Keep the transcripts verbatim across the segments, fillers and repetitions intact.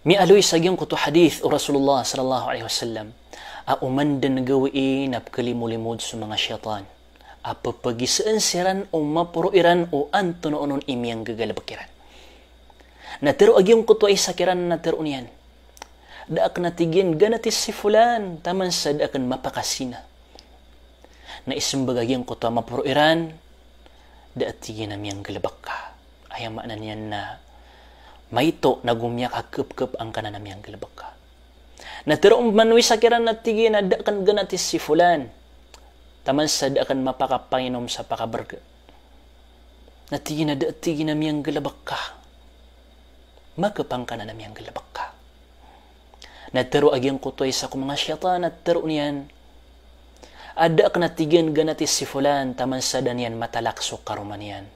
Miyaaloy sa giyangkoto a hadith o Rasulullah sallallahu alaihi wasallam a oman den gawii na pkhalimolimod so manga shaytan a pphagizaan siran o maporo iran o antonaa onon i miyanggagalbk iran. Na tero a giyangkoto a isa kiran na tero niyan, da akn a tig iyan ganati si fulan taman sa da akn mapakazina. Na ismbag a giyangkoto a maporo iran, da a tig iyan a miyanggalbk ka. Aya maana niyan na maito nago miyakakepkep angkanan a miyanggalbk ka. Na tero man o isa kiran na tig iyan a da akn ganati si fulan taman sa da akn mapakapanginom sa pakabrg. Na tig iyan a da a tig iyan a miyanggalbk ka. Makep angkanan a miyanggalbk ka. Na tero a giyangkoto a isa ko manga shaytan na tero niyan a da akn a tig iyan ganati si fulan taman sa da niyan matalak so karoma niyan.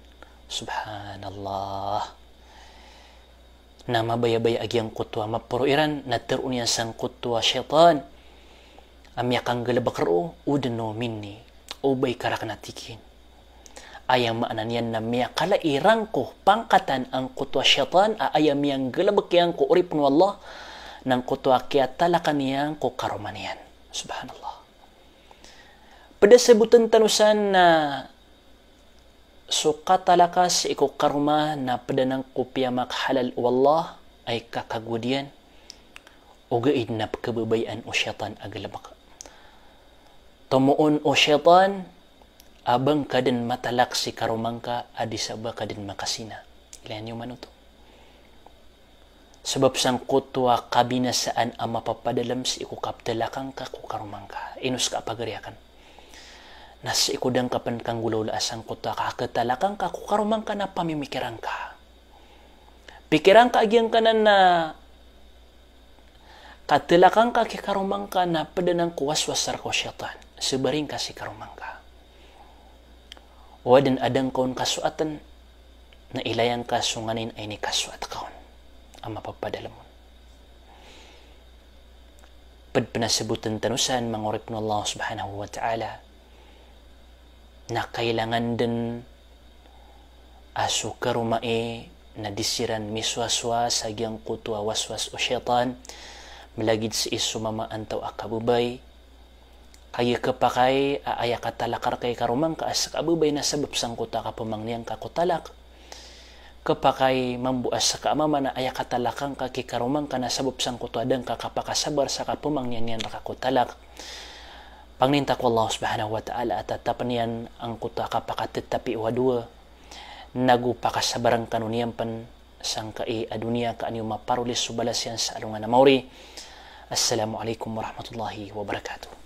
Subhanallah. Na mabayabaya a giyangkoto a maporo iran na tero niyan sangkoto a shaytan a miyakanggalbk roo, udnu minni, o ba ika rakn a tig iyan. Aya maana niyan na miyakala iran ko pangkatan angkoto a shaytan a aya miyanggalbk iyan ko oripn o Allah, na angkoto a kiyatalakan iyan ko karoma niyan. Subhanallah. Pd a sabotn tano san na so katalaka sii ko karoma na pd anan ko piyamakhalal o Allah a ikakagowad iyan, ogaid na pkhababayaan o shaytan a galbk. Tomoon o shaytan a ba ngka dn matalak si karoma ngka a di sa ba ka dn makazina. Ilaya niyo man oto. Sabap sangkoto a kabinasaan a mapapadalm sii ko kaptalaka ngka ko karoma ngka. Ino ska a pagari akn? Na sii ko da ngka pn kanggolawlaa sangkoto a kakhatalaka ngka ko karoma ngka na pamimikiran ka. Pikiran ka a giyangkanan a katalaka ngka ki karoma ngka na pd anan ko waswas rka o shaytan. Sabarin ka si karoma ngka. O adn a da ngka on kasoatn, na ilaya ngka so nganin a inikasoat ka on a mapapadalm on. Pd pn a sabotn tano san manga oripn o Allah subhanahu wa ta'ala na kailangan dn a so karoma i na di siran miswaswas a giyangkoto a waswas o shaytan, mlagid sii so mama antawaa ka babay. Kagiya khapakay a aya katalaka rka i karoma ngka a ska a babay na sabap sangkoto a kapamangniyan ka ko talak. Khapakay mambo a ska a mama na aya katalaka ngka ki karoma ngka na sabap sangkoto a da ngka kapakasabar sa kapamangniyan iyan rka ko talak. Pangnin ta ko Allah subhanahu wa ta'ala a tatapn iyan angkoto a kapakatatapi o adowa. Nago pakasabarn kano niyan pn sangkai a doniya ka an iyo maparoli so balas iyan sa alongan a maori. Assalamu alaikum warahmatullahi wabarakatuh.